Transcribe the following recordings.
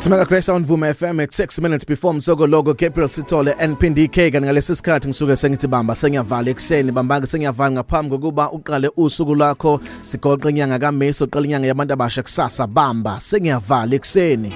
It's Mega Grace on Vuma FM at 6 minutes before Msoko Logo, Gabriel Sithole and Phindi K. Kanti ngalesi sikhathi ngisuke sengithi bamba sengiyavala ekseni, bamba sengiyavala ngaphambi kokuba uqale usuku lwakho. Sigoqa inyanga kaMay, soqala inyanga yabantu abasha kusasa. Bamba sengiyavala ekseni.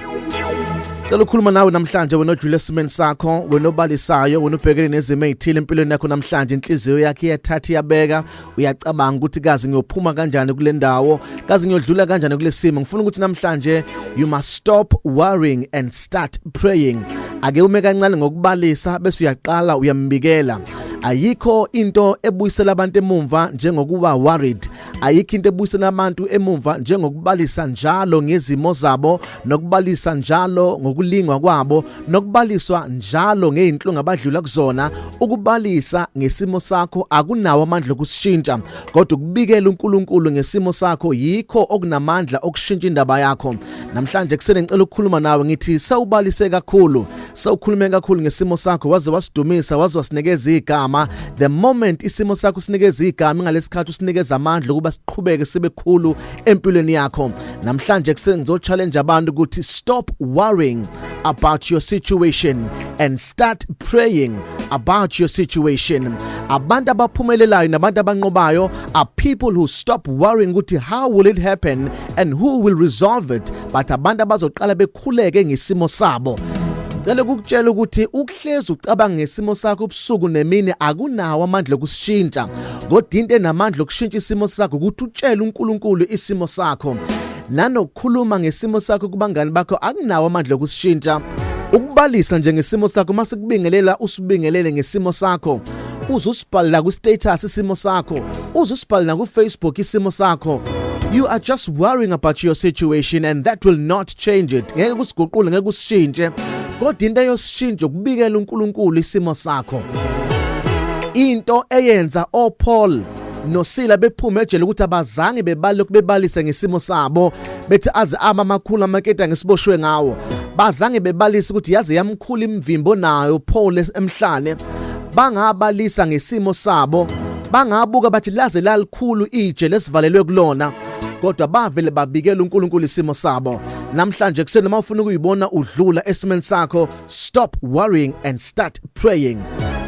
Cela ukukhuluma nawe namhlanje, wena ojule esimeni sakho, wena obalisayo, wena ubhekene nezimo ezithile empilweni yakho namhlanje. Inhliziyo yakhe iyathatha iyabeka, uyacabanga ukuthi kazi ngiyophuma kanjani kule ndawo, kazi ngiyodlula kanjani kule simo. Ngifuna ukuthi namhlanje you must stop worrying and start praying. Ake ume kancane ngokubalisa bese uyaqala uyambikela. Ayikho into ebuyisela abantu emumva njengokuba worried. Ayikho into ebuyisela abantu emumva njengokubalisa njalo ngezimo zabo, nokubalisa njalo ngokulingwa kwabo, nokubaliswa njalo ngeinhlungu abadlula kuzona. Ukubalisa ngesimo sakho akunawo amandla okusishintsha, kodwa ukubikela uNkulunkulu ngesimo sakho yikho okunamandla okushintsha indaba yakho. Namhlanje kusene ngicela ukukhuluma nawe, ngithi sewubalise kakhulu, sewukhulume kakhulu ngesimo sakho, waze wasidumisa, waze wasinikeza igama. The moment isimo sakho sinikeza igama, ngalesikhathi usinikeza amandla ukuba siqhubeke sibe khulu empilweni yakho. Namhlanje kuseni ngizo-challenge abantu ukuthi stop worrying about your situation and start praying about your situation. Abantu abaphumelelayo nabantu abanqobayo are people who stop worrying ukuthi how will it happen and who will resolve it, but abantu abazoqala bekhuleke ngesimo sabo. Cela ukukutshela ukuthi ukuhlezi ucabanga ngesimo sakho ubusuku nemini akunawo amandla okusishintsha, kodwa into enamandla okushintsha isimo sakho ukuthi utshele uNkulunkulu isimo sakho. Nanokukhuluma ngesimo sakho kubangani bakho akunawo amandla okusishintsha. Ukubalisa nje ngesimo sakho, mase kubingelela usibingelele ngesimo sakho, uze usibhalela ku status isimo sakho, uze usibhalela ku Facebook isimo sakho, you are just worrying about your situation and that will not change it. Ngeke kusiguqule, ngeke kusishintshe, kodwa into eyosishintsha ukubikela uNkulunkulu isimo sakho. Into eyenza oPaul noSila bephume ejele ukuthi abazange bebalokhu bebalise ngesimo sabo, bethi aze ama amakhulu amaketa ngesiboshwe ngawo. Bazange bebalise ukuthi yaze yamkhula imvimbo nayo Paul emhlane. Bangabalisa ngesimo sabo, bangabuka bathi laze lalikhulu ije lesivalelwe kulona, kodwa bavele babikela uNkulunkulu isimo sabo. Namhlanje kuseni, uma ufuna ukuyibona udlula esimeni sakho, stop worrying and start praying.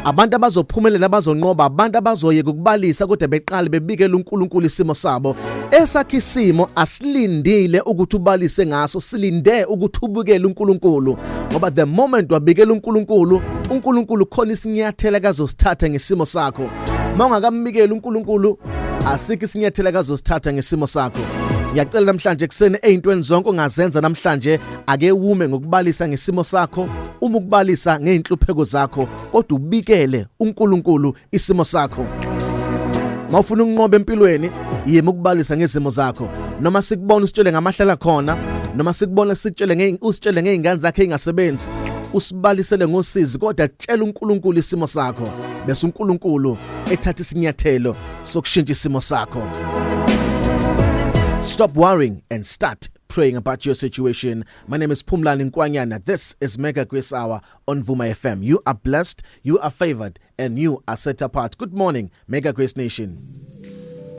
Abantu abazophumelela, abazonqoba, abantu abazoyeka ukubalisa kodwa beqale bebikela uNkulunkulu isimo sabo. Esakhe isimo asilindile ukuthi ubalise ngaso, silinde ukuthi ubukele uNkulunkulu, ngoba the moment wabikela uNkulunkulu, uNkulunkulu khona isinyathela kazosithatha ngesimo sakho. Mawungakamikeli uNkulunkulu, asikho isinyathela kazosithatha ngesimo sakho. Ngiyacela namhlanje kuseni, ezintweni zonke ongazenza namhlanje, ake wume ngokubalisa ngesimo sakho, uma ukubalisa ngeinhlupheko zakho, kodwa ubikele uNkulunkulu isimo sakho. Mawufuna ukunqoba empilweni, yima ukubalisa ngezimo zakho. Noma sikubona usitshele ngamahlala khona, noma sikubona sikutshele nge usitshele ngeingane zakhe engasebenzi, usibalisele ngosizi, kodwa tshela uNkulunkulu isimo sakho, bese uNkulunkulu ethatha isinyathelo sokushintsha isimo sakho. Stop worrying and start praying about your situation. My name is Phumlani Nkwanyana. This is Mega Grace Hour on Vuma FM. You are blessed, you are favored, and you are set apart. Good morning, Mega Grace Nation.